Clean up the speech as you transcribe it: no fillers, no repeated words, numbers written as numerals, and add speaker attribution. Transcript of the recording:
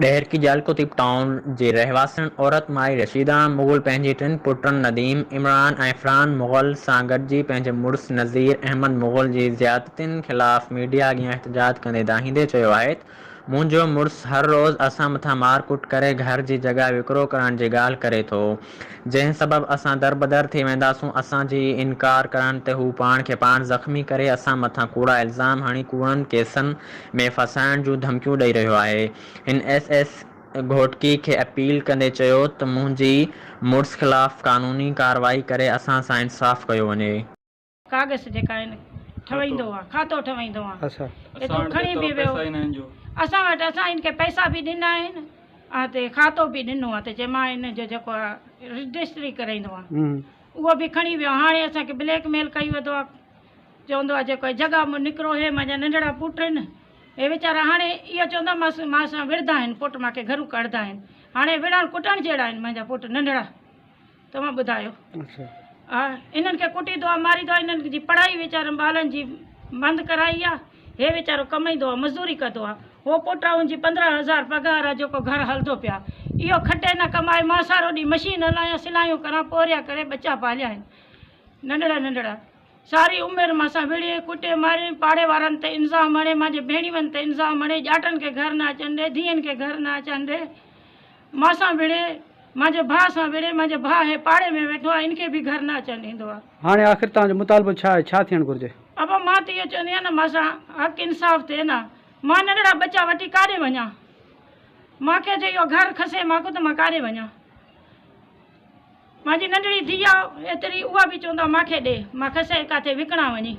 Speaker 1: ڏهرڪي جي القطيب ٽائون جي رهواسڻ عورت مائي رشيده مغل پنهنجي ٽن پٽن نديم، عمران ۽ فرحان مغل سان گڏجي پنهنجي مڙس نذير احمد مغل جي زيادتين خلاف ميڊيا اڳيان احتجاج ڪندي دانهيندي چيو آهي ته منهنجو مڙس هر روز اسان مٿان مار ڪٽ ڪري گهر جي جڳهه وڪرو ڪرڻ جي ڳالهه ڪري ٿو جنهن سبب اسان دربدر ٿي وينداسون اسان جي انڪار ڪرڻ تي هو پاڻ کي پاڻ زخمي ڪري اسان مٿان ڪوڙا الزام هڻي ڪوڙن ڪيسن ۾ ڦاسائڻ جون ڌمڪيون ڏئي رهيو آهي هن ايس ايس گهوٽڪي کي اپيل ڪندي چيو ته منهنجي مڙس خلاف قانوني ڪارروائي ڪري اسان سان انصاف ڪيو وڃي.
Speaker 2: ڪاغذ جيڪا آهن ٺويندو آ کاتو ٺويندو آ ايترو کڻي به ويو اسان وٽ اسان ان کي پئسا به ڏنا آهن ۽ تي کاتو به ڏنو آ ته چي مان ان جو جيڪو آ رجسٽري ڪرائيندو آ اهو به کڻي ويو هاڻي اسان کي بليڪ ميل ڪئي وڌو آ چوندو آ جيڪو جڳهه مون نڪرو هي منهنجا ننڍڙا پٽ آهن هي ويچارا هاڻي اهو چوندا مان مان سان وڙهندا آهن پٽ مان کي گهرون ڪڍندا آهن هاڻي وڙهڻ ڪٽڻ جهڙا آهن منهنجا پٽ ننڍڙا توهان ٻڌايو ها انهن کي ڪٽيندو آ ماريندو آ انهن جي پڙهائي ويچارن ٻالن جي بند ڪرائي آ هي ويچارو ڪمائيندو آ مزدوري ڪندو آ هو پٽ آ ان جي 15 هزار پگهار آ جيڪو گهر هلندو پيا اهو کٽي نه ڪمائي مان سارو ڏينهن مشين هلايان سلايون ڪران پورهيا ڪري ٻچا پاليا آهن ننڍڙا ننڍڙا ساري عمر مان سان وڙهي ڪٽي ماري پاڙي وارن تي الزام هڻي مانجي ڀيڻيون تي الزام هڻي ڄاٽن کي گهر نه اچن ڏي ڌيئن کي گهر نه اچن ڏي مان سان وڙهي، مانجي ڀاء سان وڙهي، مانجي ڀاء هي پاڙي ۾ ويٺو آهي، ان کي به گهر نه اچڻ ڏيندو آهي.
Speaker 3: هاڻي آخر توهان جو مطالبو ڇا آهي، ڇا ٿيڻ گهرجي؟
Speaker 2: ابا مان ته اهو چوندي آهيان نه مان سان حق انصاف ٿئي نه، مان ننڍڙا ٻچا وٺي ڪاڏي وڃان، مان کي جي اهو گهر کسي مان کان ته مان ڪاڏي وڃان، مانجي ننڍڙي ڌيء آ ايتري اها به چوندا مان کي ڏي، مان کسي ڪاٿي وڪڻان وڃي.